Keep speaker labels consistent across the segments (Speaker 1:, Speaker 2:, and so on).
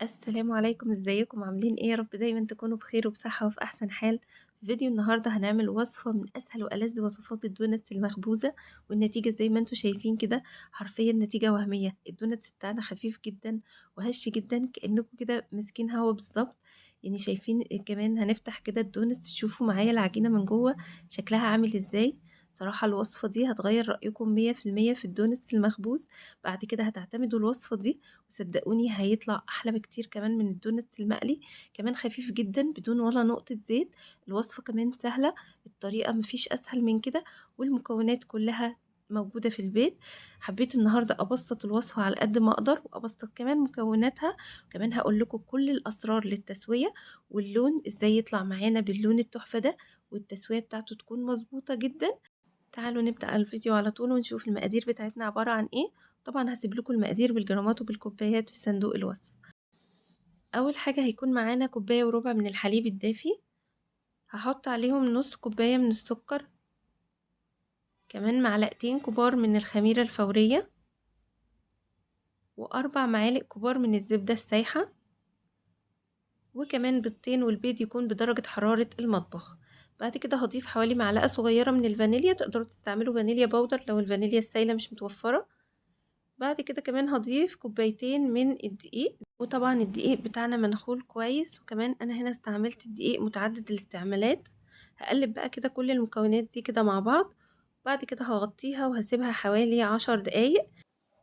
Speaker 1: السلام عليكم، ازيكم عاملين ايه؟ يا رب دايما تكونوا بخير وبصحة وفي احسن حال. في فيديو النهاردة هنعمل وصفة من اسهل والذ وصفات ال donuts المخبوزة، والنتيجة زي ما انتم شايفين كده حرفيا نتيجة وهمية. ال donuts بتاعنا خفيف جدا وهش جدا، كأنكم كده ماسكين هوا بالظبط. شايفين كمان هنفتح كده ال donuts، شوفوا معايا العجينة من جوه شكلها عامل ازاي. صراحة الوصفة دي هتغير رأيكم مية في المية في ال donuts المخبوز. بعد كده هتعتمدوا الوصفة دي وصدقوني هيطلع أحلى بكتير كمان من ال donuts المقلي، كمان خفيف جدا بدون ولا نقطة زيت. الوصفة كمان سهلة، الطريقة مفيش أسهل من كده، والمكونات كلها موجودة في البيت. حبيت النهاردة أبسط الوصفة على قد ما أقدر وأبسط كمان مكوناتها، وكمان هقول لكم كل الأسرار للتسوية واللون إزاي يطلع معانا باللون التحفة ده، والتسوية بتاعته تكون مظبوطة جدا. تعالوا نبدأ الفيديو على طول ونشوف المقادير بتاعتنا عبارة عن ايه. طبعا هسيب لكم المقادير بالجرامات وبالكوبايات في صندوق الوصف. اول حاجة هيكون معانا كوباية وربع من الحليب الدافي، هحط عليهم نص كوباية من السكر، كمان معلقتين كبار من الخميرة الفورية، وأربع معالق كبار من الزبدة السايحة، وكمان بيضتين، والبيض يكون بدرجة حرارة المطبخ. بعد كده هضيف حوالي معلقة صغيرة من الفانيليا، تقدروا تستعملوا فانيليا powder لو الفانيليا السايلة مش متوفرة. بعد كده كمان هضيف كوبايتين من الدقيق، وطبعا الدقيق بتاعنا منخول كويس، وكمان انا هنا استعملت الدقيق متعدد الاستعمالات. هقلب بقى كده كل المكونات دي كده مع بعض. بعد كده هغطيها وهسيبها حوالي 10 دقايق.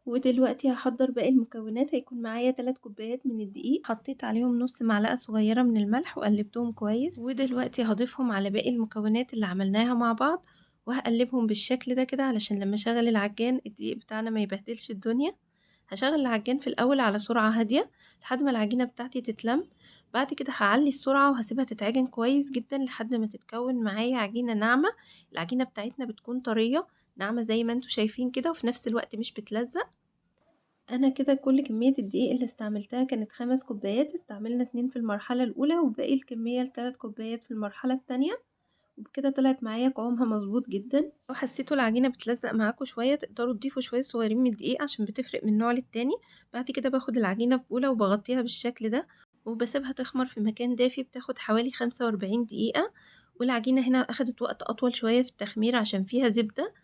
Speaker 1: ودلوقتي هحضر باقي المكونات. هيكون معايا 3 كوبايات من الدقيق، حطيت عليهم نص معلقة صغيرة من الملح وقلبتهم كويس. ودلوقتي هضيفهم على باقي المكونات اللي عملناها مع بعض، وهقلبهم بالشكل ده كده علشان لما اشغل العجان الدقيق بتاعنا ما يبهدلش الدنيا. هشغل العجان في الاول على سرعة هادية لحد ما العجينة بتاعتي تتلم. بعد كده هعلي السرعة وهسيبها تتعجن كويس جدا لحد ما تتكون معايا عجينة ناعمة. العجينة بتاعتنا بتكون طرية ناعمة زي ما انتوا شايفين كده، وفي نفس الوقت مش بتلزق. انا كده كل كمية الدقيق اللي استعملتها كانت 5 كوبايات، استعملنا 2 في المرحلة الاولى وباقي الكمية ل3 كوبايات في المرحلة التانية، وبكده طلعت معايا قوامها مظبوط جدا. لو حسيتوا العجينة بتلزق معاكم شوية تقدروا تضيفوا شوية صغيرين من الدقيق عشان بتفرق من نوع للتاني. بعد كده باخد العجينة في بولة وبغطيها بالشكل ده وبسيبها تخمر في مكان دافي، بتاخد حوالي 45 دقيقة. والعجينة هنا اخدت وقت اطول شوية في التخمير عشان فيها زبدة.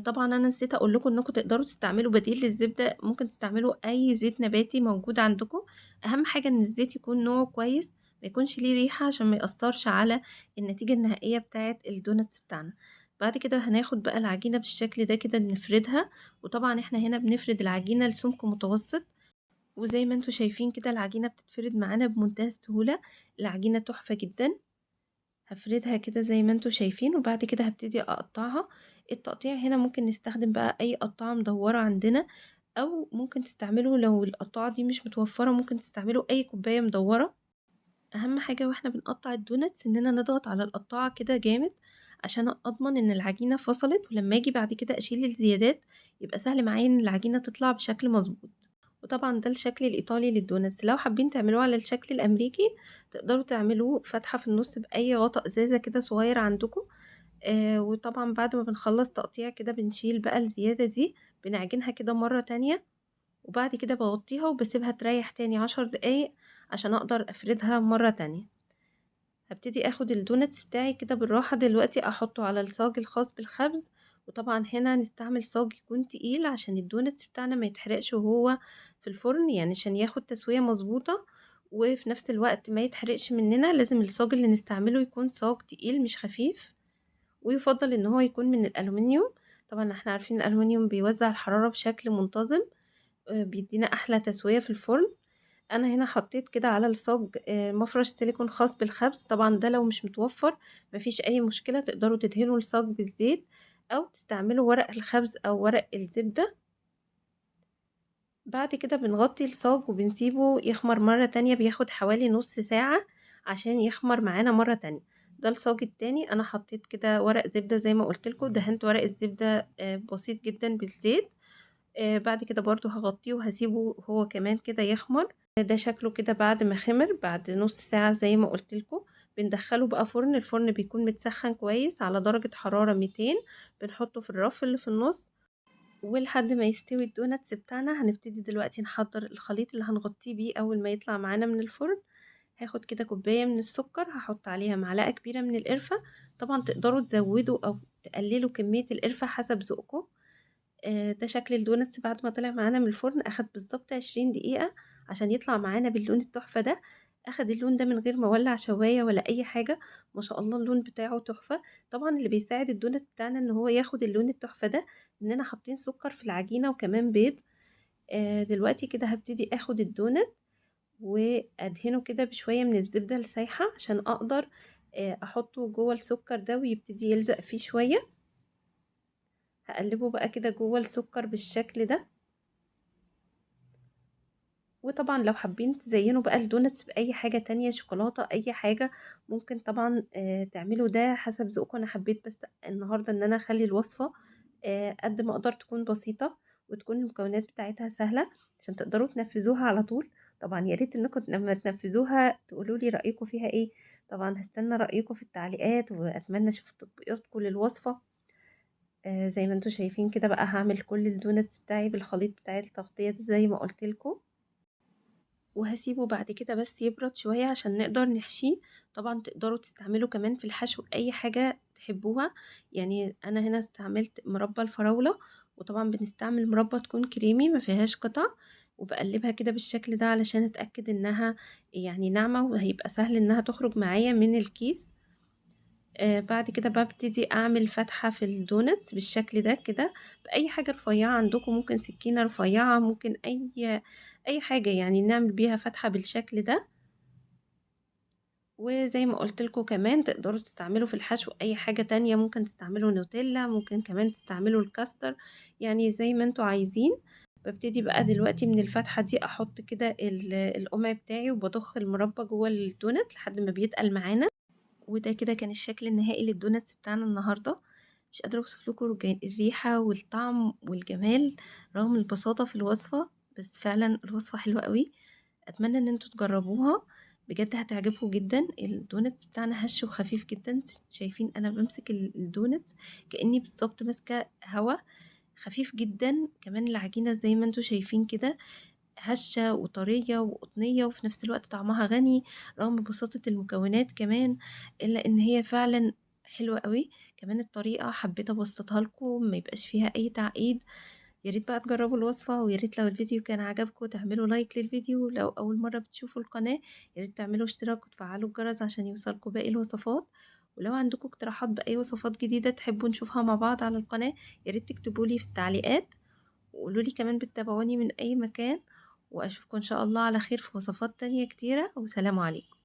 Speaker 1: طبعا انا نسيت اقول لكم انكم تقدروا تستعملوا بديل للزبدة، ممكن تستعملوا اي زيت نباتي موجود عندكم. اهم حاجة ان الزيت يكون نوعه كويس، ما يكونش ليه ريحة عشان ما يأثرش على النتيجة النهائية بتاعة ال donuts بتاعنا. بعد كده هناخد بقى العجينة بالشكل ده كده نفردها، وطبعا احنا هنا بنفرد العجينة لسمك متوسط، وزي ما انتوا شايفين كده العجينة بتتفرد معانا بمنتهى السهولة. العجينة تحفة جدا. هفردها كده زي ما انتوا شايفين، وبعد كده هبتدي اقطعها. التقطيع هنا ممكن نستخدم بقى اي قطعة مدورة عندنا، او ممكن تستعملوا لو القطعة دي مش متوفرة ممكن تستعملوا اي كوباية مدورة. اهم حاجة واحنا بنقطع ال donuts اننا نضغط على القطاعة كده جامد عشان اضمن ان العجينة فصلت، ولما اجي بعد كده اشيل الزيادات يبقى سهل معايا ان العجينة تطلع بشكل مظبوط. وطبعا ده الشكل الايطالي لل donuts. لو حابين تعملوه على الشكل الامريكي تقدروا تعملوه فتحة في النص باي غطاء ازازة كده صغير عندكم. وطبعا بعد ما بنخلص تقطيع كده بنشيل بقى الزيادة دي، بنعجنها كده مرة تانية، وبعد كده بغطيها وبسيبها تريح تاني 10 دقايق عشان اقدر افردها مرة تانية. هبتدي اخد ال donuts بتاعي كده بالراحة دلوقتي، احطه على الصاج الخاص بالخبز. وطبعا هنا نستعمل صاج يكون تقيل عشان ال donuts بتاعنا ما يتحرقش وهو في الفرن، عشان ياخد تسوية مظبوطة وفي نفس الوقت ما يتحرقش مننا. لازم الصاج اللي نستعمله يكون صاج تقيل مش خفيف، ويفضل ان هو يكون من الالومنيوم. طبعا احنا عارفين الالومنيوم بيوزع الحرارة بشكل منتظم، بيدينا احلى تسوية في الفرن. انا هنا حطيت كده على الصاج، مفرش سيليكون خاص بالخبز. طبعا ده لو مش متوفر مفيش اي مشكلة، تقدروا تدهنوا الصاج بالزيت او تستعملوا ورق الخبز او ورق الزبدة. بعد كده بنغطي الصاج وبنسيبه يخمر مرة تانية، بياخد حوالي نص ساعة عشان يخمر معانا مرة تانية. ده الصاج التاني، انا حطيت كده ورق زبدة زي ما قلت لكم، دهنت ورق الزبدة، بسيط جدا بالزيت. بعد كده برضو هغطيه وهسيبه هو كمان كده يخمر. ده شكله كده بعد ما خمر بعد نص ساعة زي ما قلت لكم. بندخله بقى فرن، الفرن بيكون متسخن كويس على درجة حرارة 200، بنحطه في الرف اللي في النص. ولحد ما يستوي ال donuts بتاعنا هنبتدي دلوقتي نحضر الخليط اللي هنغطيه بيه أول ما يطلع معانا من الفرن. هاخد كده كوباية من السكر، هحط عليها معلقة كبيرة من القرفة، طبعا تقدروا تزودوا أو تقللوا كمية القرفة حسب ذوقكم. ده شكل ال donuts بعد ما طلع معانا من الفرن، أخد بالظبط 20 دقيقة عشان يطلع معانا باللون التحفة ده. أخد اللون ده من غير ما أولع شواية ولا أي حاجة، ما شاء الله اللون بتاعه تحفة. طبعا اللي بيساعد الدونت بتاعنا إن هو ياخد اللون التحفة ده إننا حاطين سكر في العجينة وكمان بيض. دلوقتي كده هبتدي أخد الدونت وأدهنه كده بشوية من الزبدة السايحة عشان أقدر أحطه جوه السكر ده ويبتدي يلزق فيه شوية. هقلبه بقى كده جوه السكر بالشكل ده. وطبعا لو حابين تزينوا بقى ال donuts بأي حاجة تانية، شوكولاتة أي حاجة، ممكن طبعا تعملوا ده حسب ذوقكم. أنا حبيت بس النهاردة إن أنا أخلي الوصفة قد ما أقدر تكون بسيطة وتكون المكونات بتاعتها سهلة عشان تقدروا تنفذوها على طول. طبعا يا ريت انكم لما تنفذوها تقولوا لي رأيكم فيها ايه. طبعا هستنى رأيكم في التعليقات واتمنى اشوف تطبيقاتكم للوصفة. زي ما انتم شايفين كده بقى هعمل كل ال donuts بتاعي بالخليط بتاع التغطية زي ما قلت لكم، وهسيبه بعد كده بس يبرد شوية عشان نقدر نحشيه. طبعا تقدروا تستعملوا كمان في الحشو اي حاجة تحبوها، يعني انا هنا استعملت مربى الفراولة، وطبعا بنستعمل مربى تكون كريمي ما فيهاش قطع، وبقلبها كده بالشكل ده علشان اتأكد انها يعني ناعمة وهيبقى سهل انها تخرج معايا من الكيس. بعد كده ببتدي اعمل فتحة في ال donuts بالشكل ده كده باي حاجة رفيعة عندكم، ممكن سكينة رفيعة، ممكن اي حاجة يعني نعمل بيها فتحة بالشكل ده. وزي ما قلت لكم كمان تقدروا تستعملوا في الحشو اي حاجة تانية، ممكن تستعملوا نوتيلا، ممكن كمان تستعملوا الكاستر، يعني زي ما انتوا عايزين. ببتدي بقى دلوقتي من الفتحة دي احط كده القمع بتاعي وبضخ المربى جوه الدونت لحد ما بيتقل معانا. وده كده كان الشكل النهائي لل donuts بتاعنا النهارده. مش قادرة اوصف لكم الريحة والطعم والجمال رغم البساطة في الوصفة، بس فعلا الوصفة حلوة قوي. اتمنى ان انتوا تجربوها بجد هتعجبكم جدا. ال donuts بتاعنا هش وخفيف جدا، شايفين انا بمسك ال donuts كاني بالظبط ماسكه هوا، خفيف جدا. كمان العجينة زي ما انتوا شايفين كده هشه وطريه وقطنيه، وفي نفس الوقت طعمها غني رغم بساطة المكونات كمان، الا ان هي فعلا حلوة قوي. كمان الطريقة حبيت ابسطها لكم ما يبقاش فيها اي تعقيد. يا ريت بقى تجربوا الوصفة، ويا ريت لو الفيديو كان عجبكم تعملوا like للفيديو، لو اول مرة بتشوفوا القناة يا ريت تعملوا اشتراك وتفعلوا الجرس عشان يوصلكم باقي الوصفات. ولو عندكم اقتراحات باي وصفات جديدة تحبوا نشوفها مع بعض على القناة يا ريت تكتبوا لي في التعليقات، وقولوا لي كمان بتتابعوني من اي مكان. واشوفكم ان شاء الله على خير في وصفات تانية كتيرة، وسلام عليكم.